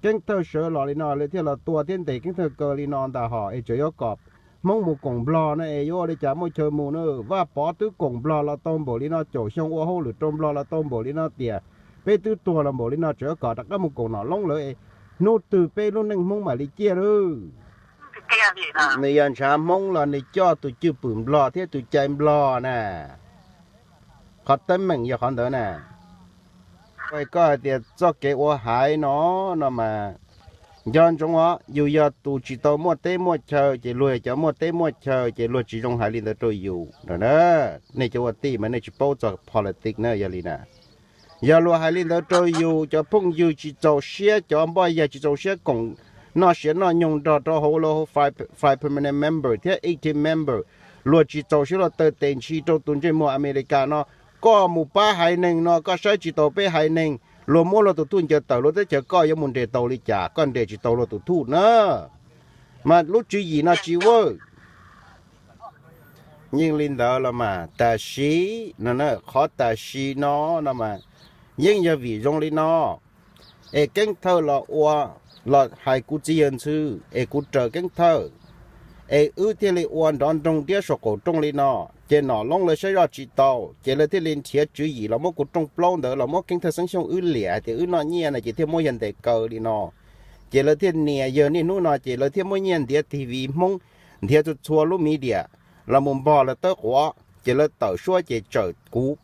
Keeb Thawj sawv los li no lawv thiaj los tua thiab ntes Keeb Thawj kaw li no ntag hos. Es tseem yuav kom Hmoob mus koom Nplog no es yuav ua li cas muaj chaw mus na? Vaj Pov twb koom Nplog los tau npaum li no, caum xyoo ua hauj lwm rau Nplog los tau npaum li no tias, peb twb tuag los npaum li no tseem yuav kom rov qab mus koom Nom Loob lawv es hnub twg peb lub neej Hmoob mam li ciaj lawm? Nws yog ntshav Hmoob los nws coj tus cwj pwm Nplog thiab tus cai Nplog na. Qhov teeb meem yog qhov ntawd na. Koj hais tias txoj kev ua haiv no, no mas nco ntsoov os, yus yog tus tsis tau muaj teb muaj chaw ces luag yog cov muaj teb muaj chaw ces luag tsis zoo hais li ntawd rau yus no. Nej cov ua tij mas nej tsis paub txog politics na, yog li na. Yog luag hais li ntawd rau yus, cov phooj ywg tsis txaus siab, cov npoj yag tsis txaus siab koom noj siav noj nyoog nrog rau hauv lawv five permanent member thiab eighteen member, luag tsis txaus siab luag taw tes ntshis rau tus ntsej muag Amelikas no. Koj mus pab haiv neeg no koj saib tsis taus peb haiv neeg, luag muab luag tus thuj ncaws tawm luag teb chaws, koj yuav mus nres tau li cas? Koj nres tsis tau luag tus thuj na. Mas lub tswv yim no tsis work. Yeej li ntawd los mas tam sim no, qhov tam sim no, no mas yeej yog vim zoo li no es Keeb Thawj los ua, los hais kuv txiv yawg ntxhw es kuv raws Keeb Thawj, es wb thiaj li ua nrov nroog nriab saum qaum rooj li no. Ces Nom Loob lawv saib zoj tsis tau ces lawv thiaj li nrhiav tswv yim los muab kuv rooj plaub ntawd los muab Keeb Thawj Xeeb Xyooj wb liam hais tias wb noj nyiaj no ces thiaj muab yawg ntes kaw li no. Ces lawv thiaj nias yawg niaj hnub no ces lawv thiaj muab nyiaj ntiav T V Hmoob, ntiav txhua txhua lub media los mus npog lawv tawb quav ces lawv tawm suab ces tsawm kuv,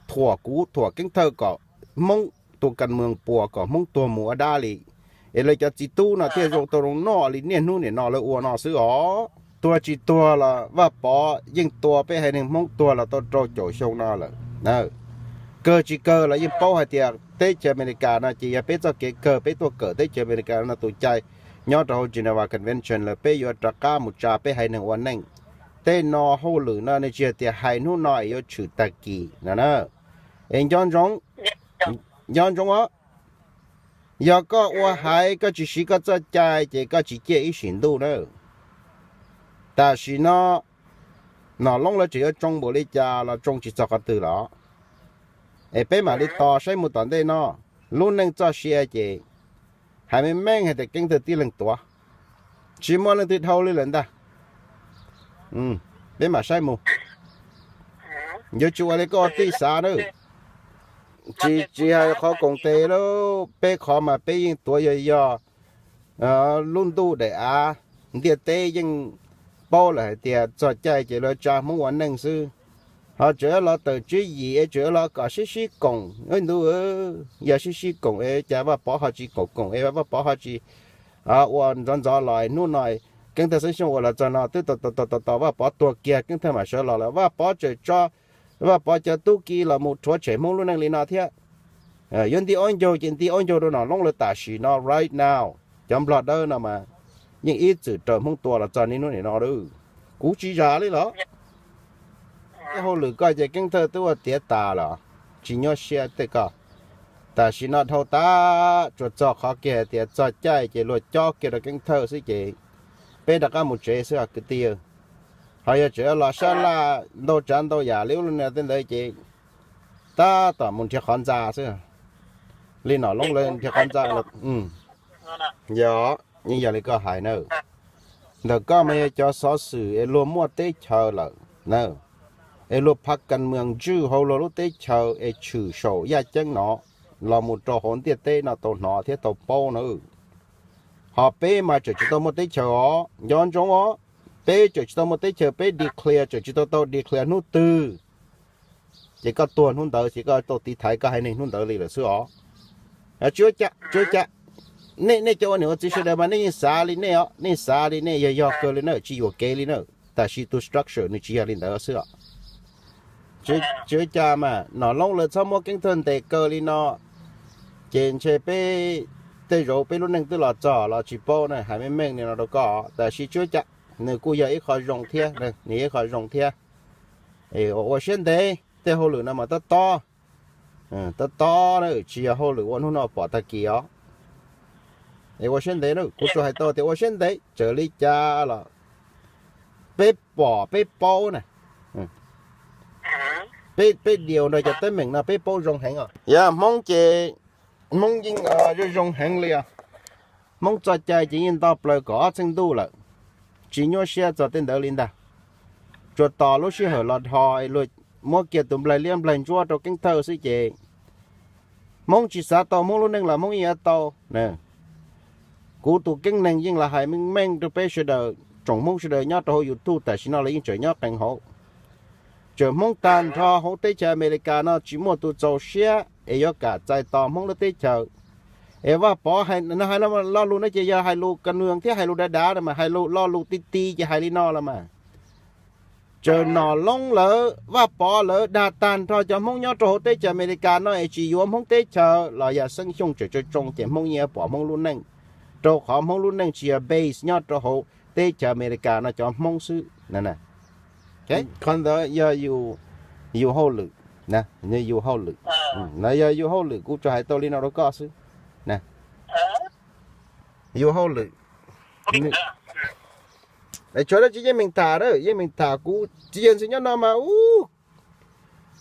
thuam kuv thuam Keeb Thawj kom Hmoob tua kas mees puas kom Hmoob tuag mus ua dab li. Es lawv cov txiv tub no thiaj zoo tau zoo noj li niaj hnub nim no lawv ua no xwb os. Tuag tsis tuag los Vaj Pov yeej tua peb haiv neeg Hmoob tuag los tau rau caum xyoo no lawm. Kawg tsis kawg los yeej paub hais tias teb chaws Amelikas no ces yog peb txoj kev kawg, peb tuaj kawm teb chaws Amelikas no tus cai nyob rau hauv Geneva Convention lawm, peb yuav rov qab mus tsa peb haiv neeg ua neej. Tej no hauj lwm no nws tsis yog tias hais hnub no es yuav tshwm tag kis no na. Es nco ntsoov, nco ntsoov os, yog koj ua haiv koj tsis siv koj txoj cai ces koj tsis ciaj ib sim ntuj na. Tam sim no Nom Loob lawv tseem yuav tsoo npaum li cas los tsoo tsis txog qhov twg los, es peb mam li tos saib mus tom ntej no. Lub neej txoj sia ces hais meej meej hais tias Keeb Thawj tib leeg tuav, tsis muaj leej twg dhau li lawm ntag. Peb mam saib mus. Yuav tsis ua li koj ua tij xav na. Tsis, tsis hais qhov koom tes lauj, peb qhov mas peb yeej tuav yog yog lub ntuj daim av, ntiaj teb yeej paub lawm hais tias txog caij ces lawv tsa Hmoob ua neej xwb. Ho tseem los tawm tswv yim es tseem los kom sib sib koom, ntuj, yog sib sib koom es cas Vaj Pov ho tsis koom koom es Vaj Pov ho tsis ua ntxov ntxov los hnub no Keeb Thawj Xeeb Xyooj ua los txog no twb tos tos tos tos Vaj Pov tuag kiag Keeb Thawj mam sawv los lawm Vaj Pov tseem tso Vaj Pov cov tub ki los mus rhuav tshem Hmoob lub neej li no thiab. Yuav nti ob ncaug ces nti ob ncaug rau Nom Loob lawv tam sim no right now. Cov Nplog dawb no mas yeej ib txwm raws Hmoob tua los txog niaj hnub nim no lawm. Kuv tsis zam li los. Tej hauj lwm koj ces Keeb Thawj twb ua tiav tas los tsis nyuaj siab tej koj. Tam sim no dhau tas tsuas txog qhov kiag hais tias txog caij ces luag cob kiag rau Keeb Thawj xwb ces peb rov qab mus tsev xwb os kwv tij. Ho yog tseem los sab laj ntau tsav ntau yam li ub li no tej ntawd ces tab tom mus nrhiav qhov ntxa xwb. Li Nom Loob lawv nrhiav qhov ntxa los, yog, yeej yog li koj hais na. Ntawm koj mas yog cov xov xwm es luag muaj teb chaws lawm na, es luag phav kas mees ntswj hauv luag lub teb chaws es tshwm saum yaj ceeb no los mus rau hauv ntiaj teb no tau hnov thiab tau paub na. Ho peb mas tseem tsis tau muaj teb chaws os, nco ntsoov os. Peb tseem tsis tau muaj teb chaws, peb declare tseem tsis tau tau declare hnub twg. Ces koj tuag hnub ntawd ces koj tau tiv thaiv koj haiv neeg hnub ntawd li lawm xwb os. Tsis ua cas, nej, nej cov ua niam ua txiv sawv daws mas nej yeej xav li nej os, nej xav li nej yog yog kawg li na, tsis yuam kev li na. Tab sis tus structure nws tsis yog li ntawd xwb os. Tsis ua cas mas Nom Loob lawv txhob muab Keeb Thawj ntes kaw li no, ces ntshe peb tej zaum peb lub neej twb los txog los tsis paub na, hais meej meej li no rau koj. Tab sis tsis ua cas, nws kuj yog ib qho zoo thiab, nws yog ib qho zoo thiab. Ua siab ntev, tej hauj lwm no mas tob tob, tob tob na, tsis yog hauj lwm ua hnub no pom tag kis os. Es ua siab ntev na, kuv tsuas hais tau tias ua siab ntev, txawm li cas los peb pom peb paub na. Peb, peb deal nrog cov teeb meem no peb paub zoo heev os. Yog Hmoob ces Hmoob yeej zoo zoo heev li os. Hmoob txoj cai ces yeej nto plaws kaum ob txheej ntuj lawm, tsis nyuaj siab txog tej ntawd li ntag. Tsuas tos lub sij hawm los dhos luag muab kiag tus nplaig liab nplaig ntsuab rau Keeb Thawj xwb ces Hmoob tsis xav tau Hmoob lub neej los Hmoob yeej yuav tau. Kuv tus keeb neeg yeej los hais meej meej rau peb sawv daws, tsoom Hmoob sawv daws nyob rau hauv YouTube tam sim no los yeej tseem nyob qees hauv. Tseem Hmoob tag nrho hauv teb chaws Amelikas no tsis muaj tus txaus siab es yuav kam txais tos Hmoob lub teb chaws. Es Vaj Pov hais lo lus no ces yog hais lus ka nws thiab hais lus dav dav mas hais lus lo lus ti ti ces hais li no los mas. Tseem Nom Loob lawv, Vaj Pov lawv dag tag nrho cov Hmoob nyob rau hauv teb chaws Amelikas no es tsis yuav Hmoob teb chaws los yog Xeeb Xyooj tseem tsoo tsoo ces Hmoob yeej pom Hmoob lub neej, rau qhov Hmoob lub neej tsis yog base nyob rau hauv teb chaws Amelikas no cov Hmoob xwb. Qhov ntawd yog yus hauj lwm, yus hauj lwm. No yog yus hauj lwm, kuv tsuas hais tau li no rau koj xwb. Yus hauj lwm. Tshuav dab tsi yeej meem tham, yeej meem tham, kuv txiv yawg ntxwg nyob no mas ub,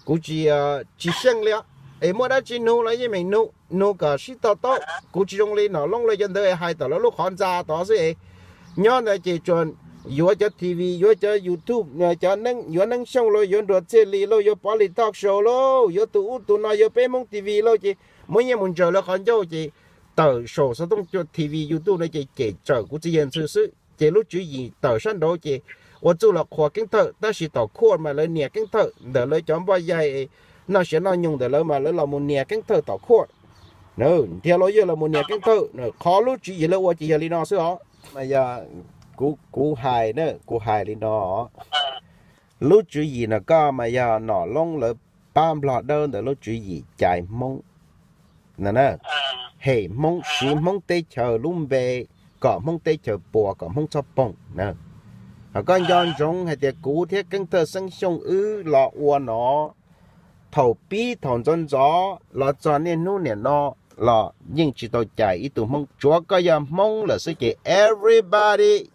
kuv tsis, tsis xyeej li os. Es muaj dab tsi nug los yeej meem nug, nug kom sib to taub. Kuv tsis zoo li Nom Loob lawv cov ntawd hais tom lawv lub qhov ntxa tod xwb es nyob ntawd ces tsuas yuav cov T V, yuav cov YouTube, cov neeb, yuav Neeb Xyooj lauj, yuav Nruas Txhiaj Lis lauj, yuav Pov Lis Talk Show lauj, yuav tus ub tus no, yuav Peb Hmoob T V lauj ces muab nyiaj mus ntsaws lawv qhov ncauj ces tawm saum xov tooj T V YouTube no ces cem tsawm kuv txiv yawg ntxwg xwb. Ces lub tswv yim tawm sab nraud ces ua txuj los qhuas Keeb Thawj, tab sis tom court mas lawv nias Keeb Thawj ntawm lawv cov npoj yaig noj siav noj nyoog ntawm lawv mas lawv los mus nias Keeb Thawj tom court. Nrhiav lawyer los mus nias Keeb Thawj, qhov lub tswv yim lawv ua ces yog li no xwb os. Mas yog kuv, kuv hais na, kuv hais li no, lub tswv yim no koj mas yog Nom Loob lawv pab Nplog Dawb ntawd lub tswv yim cais Hmoob, hem Hmoob, siv Hmoob teb chaws lub npe kom Hmoob teb chaws puas, kom Hmoob txhob poog na. Ho koj nco ntsoov hais tias kuv thiab Keeb Thawj Xeeb Xyooj wb los ua no, thaum pib thaum ntxov ntxov los txog niaj hnub niam no los yeej tsis tau cais ib tug Hmoob, tsuav koj yog Hmoob lawm xwb ces everybody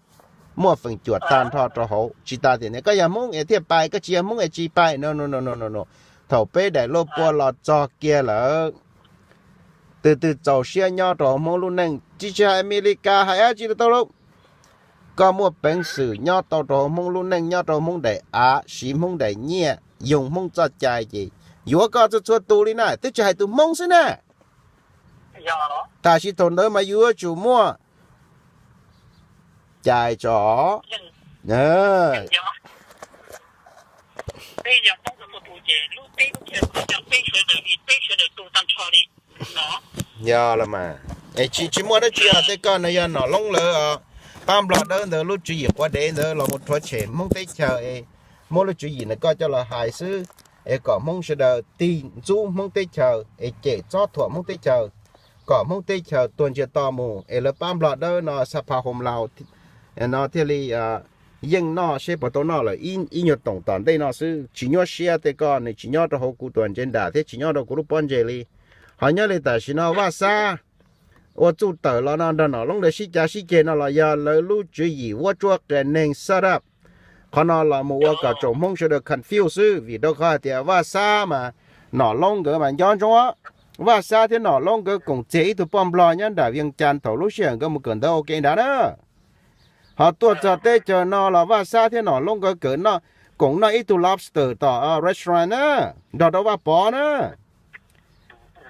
muaj feem cuam tag nrho rau hauv. Tsis tas tias koj yog Hmoob es thiaj pais, koj tsis yog Hmoob es tsis pais no. Thaum peb daim luaj pua los txog kiag lawm, tus twg txaus siab nyob rau hauv Hmoob lub neej, tsis, tsis hais Amelikas hais dab tsi rau tau lauj, koj muaj peev xwm nyob tau rau hauv Hmoob lub neej, nyob rau Hmoob daim av, siv Hmoob daim nyiaj, yoog Hmoob txoj cai ces yuav koj txhua txhua tus li na, twb tsis hais tus Hmoob xwb na. Tam sim thaum ntawd mas yus yuav tsum muaj cais tso. Yog los mas, es tsis, tsis muaj dab tsi os, tej koj no yog Nom Loob lawv pab Nplog Dawb ntawd lub tswv yim quav dev ntawd los mus rhuav tshem Hmoob teb chaws es muab lub tswv yim ntawd koj coj los hais xwb, es kom Hmoob sawv daws tig ntxub Hmoob teb chaws es cem txob thuam Hmoob teb chaws, kom Hmoob teb chaws tuag ntsia to mus es lawv pab Nplog Dawb no xa pha hoos laus no thiaj li yeej noj seb puas tau noj lawm ib nyuag toom tom ntej no xwb. Tsis nyuaj siab tej koj, nws tsis nyob rau hauv kuv tus agenda thiab tsis nyob rau kuv lub pob ntseg li. Ho nyob li tam sim no Vaj Xab ua txuj tawm los no nrog Nom Loob lawv sib cav sib ceg no los yog lawv lub tswv yim vuab tsuab qias neeg set up. Qhov no los mus ua kom tsoom Hmoob sawv daws confuse xwb, vim rau qhov hais tias Vaj Xab mas Nom Loob nkawd mas nco ntsoov, Vaj Xab thiab Nom Loob nkawd koom txiag ib tug poj nplog nyob nram Vias Cas thaum lub sij hawm nkawd mus kawm ntawv ua ke nrad na. Ho tuaj txog teb chaws no los Vaj Xab thiab Nom Loob nkawd kawm noj, koom noj ib tug lobster tom restaurant na, nrog rau Vaj Pov na.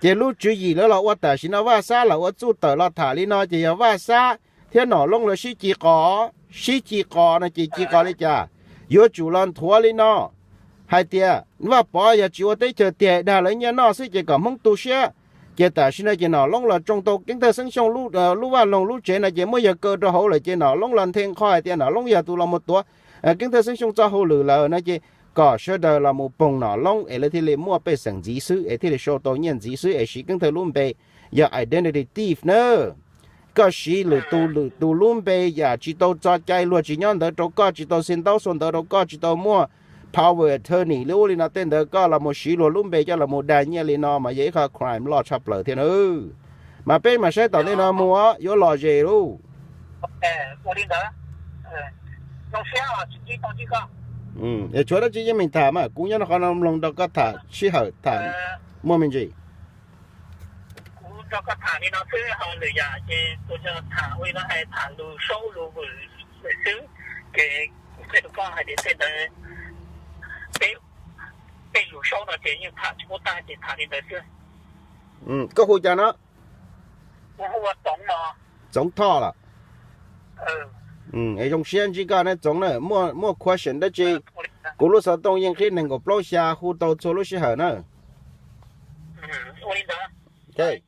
Ces lub tswv yim lawv los ua tam sim no Vaj Xab los ua txuj tawm los tham li no ces yog Vaj Xab thiab Nom Loob lawv sib ci qos, sib ci qos no ces ci qos li cas? Yuav tsum los nthuav li no hais tias Vaj Pov yog tsis ua teb chaws tiag, dag lawv nyiaj noj xwb ces kom Hmoob tu siab. Ces tam sim no ces Nom Loob los tsoo tau Keeb Thawj Xeeb Xyooj lub vaj loog lub tsev no ces muab yawg kaw rau hauv lawm ces Nom Loob los nthe nqho hais tias Nom Loob yog tus los mus tuav Keeb Thawj Xeeb Xyooj txoj hauj lwm lawm no ces kom sawv daws los mus poog Nom Loob es lawv thiaj li muaj pej xeem ntxiv xwb es thiaj li sau tau nyiaj ntxiv xwb es siv Keeb Thawj lub npe yog identity thief na. Koj siv lwm tus, lwm tus lub npe yam tsis tau txoj cai, luag tsis nyob ntawd rau koj, tsis tau xi ntaub xua ntawv rau koj, tsis tau muaj power attorney li ub li no tej ntawd, koj los mus siv luag lub npe coj los mus dag nyiaj li no mas yog ib qho crime loj tshaj plaws thiab na. Mas peb mam saib tom ntej no mus yuav lom zem lauj. Tshuav dab tsi yeej meem tham mas kuv nyob qhov no mloog rau koj tham sij hawm tham muaj me ntsis. Rau koj tham li no xwb, ho lwm yam ces kuv tham ua li no hais tham lus saub lus vwm xwb. Ces kuv qhia rau koj hais tias tej ntawd peb, peb lus saub no ces yeej tham tsis pub tag ces tham li ntawd xwb. Koj hu cas no? Kuv hu ua Txoov no. Txoov Thoj los? Es zoo siab ntsib koj ne Txoov na, muaj question dab tsi? Kuv lub xov tooj yeej qhib nees nkaum plaub xya, hu tau txhua lub sij hawm na. Ua li ntawd.